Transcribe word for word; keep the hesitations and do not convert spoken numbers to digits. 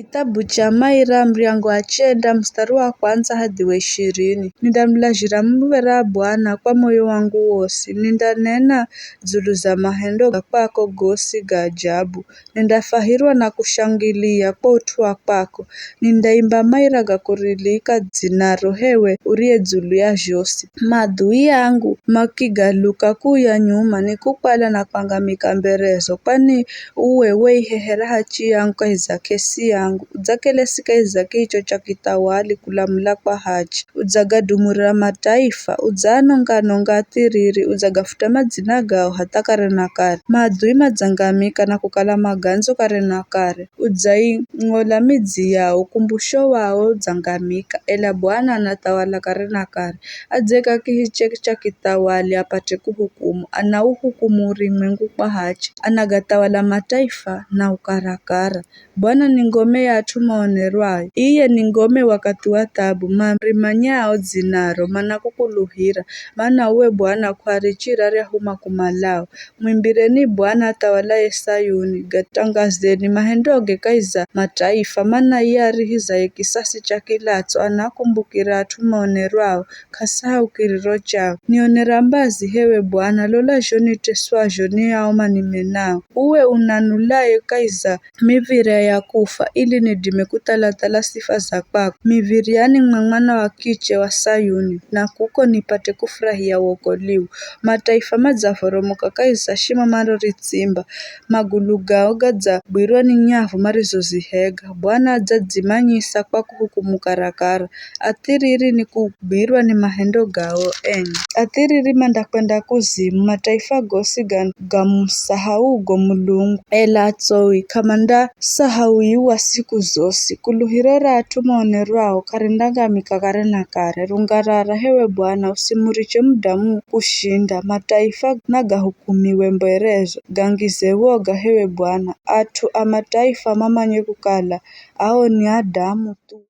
Kitabu cha Maira, muryango wa chenda, mstari wa kwanza hadi wa ishirini. Nindamulazhira muv̱era wa Bwana kwa moyo wangu wosi, nindanena dzulu za mahendo ga kwako gosi ga ajabu. Nindafahirwa na kushangilia kwa ut'u wa kwako, nindaimba maira ga kurilika dzinaro h'ewe uriye dzulu ya zhosi. Maadui angu makigaluka kuuya nyuma, nikukwala na kwangamika mberezo, kwani uwe weihehera hachi yangu kahi za k'esi yangu, udzakelesi kahi za kicho cha kithawali kulamula kwa hachi, udzagadumurira mataifa, udzaanonga-nonga athiriri, udzagafuta madzina gao hatha kare na kare. Maadui madzangamika na kukala magandzo kare na kare, udzaing'ola midzi yao, ukumbusho wao udzangamika, ela Bwana anathawala kare na kare. Adzeka kihiche cha kithawali apate kuhukumu, anauhukumu urumwengu kwa hachi, anagathawala mataifa na ukarakara. Bwana ni ngome ya at'u maonerwayo, iye ni ngome wakathi wa thabu, marimanyao dzinaro manakukuluhira, mana uwe Bwana k'uarichira aryahu makumalao. Mwimbireni Bwana athawalaye Sayuni, gatangazeni mahendoge kahi za mataifa, mana iye arihizaye kisasi cha kilatso, anakumbukira at'u maonerwao, k'asahau kiriro chao. Nionera mbazi h'ewe Bwana, lola zho niteswazho ni ao manimenao. Uwe unanulaye kahi za miv̱ira ya kufa, ili nidime kuthala-thala sifa za kwako. Miv̱iryani mwa mwana wa kiche wa Sayuni, na kuko nipate kufurahia wokolwiwo. Mataifa madzavoromoka kahi za shima maroritsimba, magulu gao gadzagwirwa ni nyavu marizozihega. Bwana adzadzimanyisa kwa kuhukumu karakara, athiriri ni kugwirwa ni mahendo gao enye. Athiriri mandakwenda kuzimu, mataifa gosi ga- gamusahaugo Mulungu, ela atsowi k'amandasahauiwa siku zosi. Kuluhiro ra at'u maonerwao karindangamika kare na kare. Rungarara h'ewe Bwana, usimuriche mudamu kushinda, mataifa nagahukumiwe mberezo. Gangize woga h'ewe Bwana, at'u a mataifa mamanye kukala ao ni adamu thu.